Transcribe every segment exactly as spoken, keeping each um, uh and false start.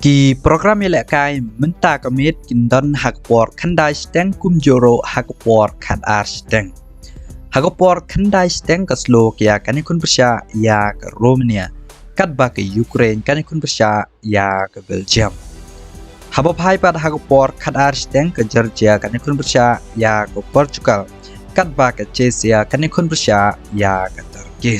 Ki program ïalehkai mynta ka miet kin don ha ka por khyndai shiteng kumjuh ruh ha ka por khatar shiteng. Ha ka por khyndai shiteng ka slow ka ïa kan ïakhun pyrshah ïa ka Romania, katba ka Ukraine kan ïakhun pyrshah ïa ka Belgium. Haba phai pat ha ka por khatar shiteng ka Georgia kan ïakhun pyrshah ïa ka Portugal, katba ka Czechia kan ïakhun pyrshah ïa ka Turkey.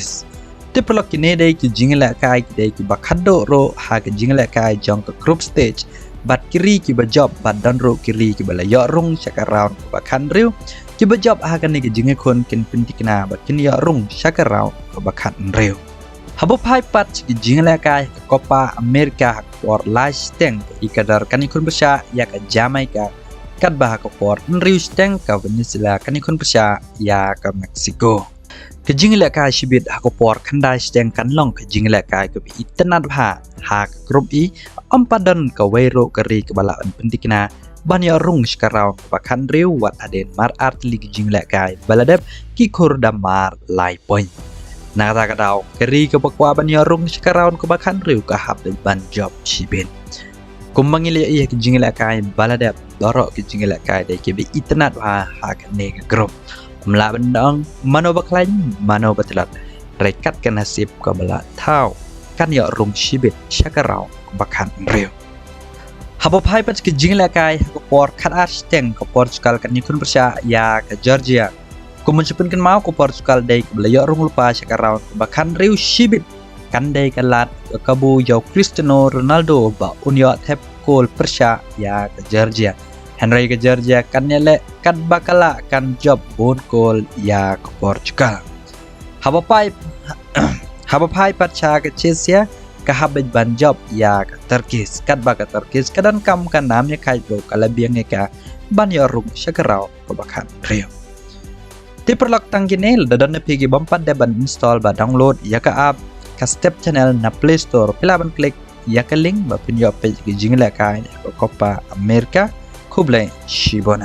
Te paralok, kine dei ki jingïalehkai ki dei kiba khatduh ruh ha ka jingïalehkai jong ka group stage, bad ki ri kiba jop bad don ruh ki ri kiba la ïoh rung sha ka round kaba khathynriew. Kiba jop ha kane ka jingïakhun kin pynthikna bad kin ïoh rung sha ka round kaba khathynriew. Haba phai pat sha ki jingïalehkai ha ka Copa America ha ka por lai shiteng, ka Ecuador kan ïakhun pyrshah ïa ka Jamaica, katba ha ka por hynriew shiteng ka Venezuela kan ïakhun pyrshah ïa ka Mexico. Ka jingïalehkai shibit ha ka por khyndai shiteng kan long ka jingïalehkai kaba itynnad bha ha ka group E, ym pat don kawei ruh ka ri kaba lah ban pynthikna ban ïoh rung sha ka round kaba khathynriew wat hadien mar artylli ki jingïalehkai ba la dep ki khur da mar lai point. Na kata ka daw ka ri kaba kwah ban ïoh rung sha ka round kaba khathynriew ka hap ban jop shibit. Kumba ngi la ïohi ha ki jingïalehkai ba la dep, baroh ki jingïalehkai dei kiba itynnad bha ha kane ka group. Ym lah ban ong mano ba khlaiñ mano ba tlot, hynrei kat ka nasib kaba la thaw kan ïoh rung shibit sha ka round kaba khathynriew. Haba phai pat sha ki jingïalehkai ha ka por khatar shiteng ka Portugal kan ïakhun pyrshah ïa ka Georgia. Kumba shu pynkynmaw, ka Portugal dei kaba la ïoh rung lypa sha ka round kaba khathynriew shibit. Kan dei ka lad ka kabu ïa u Cristiano Ronaldo ba un ïoh thep kol pyrshah ïa ka Georgia. Hynrei ka Georgia kan ïaleh katba ka lah kan jop bun kol ïa ka Portugal. Haba phai haba phai pat sha ka Czechia ka hap ban jop ïa ka Turkey, katba ka Turkey ka donkam ka nam ïa ka hynriew ka la biang ïa ka ban ïoh rung sha ka round kaba khathynriew. Te paralok, tang kine, lada don na phi kiba ym pat dep ban install ba download ïa ka app ka Step Channel na Play Store, phi lah ban click ïa ka link ba phin ïoh peit ki jingïalehkai ka Copa America. Khublei shibun.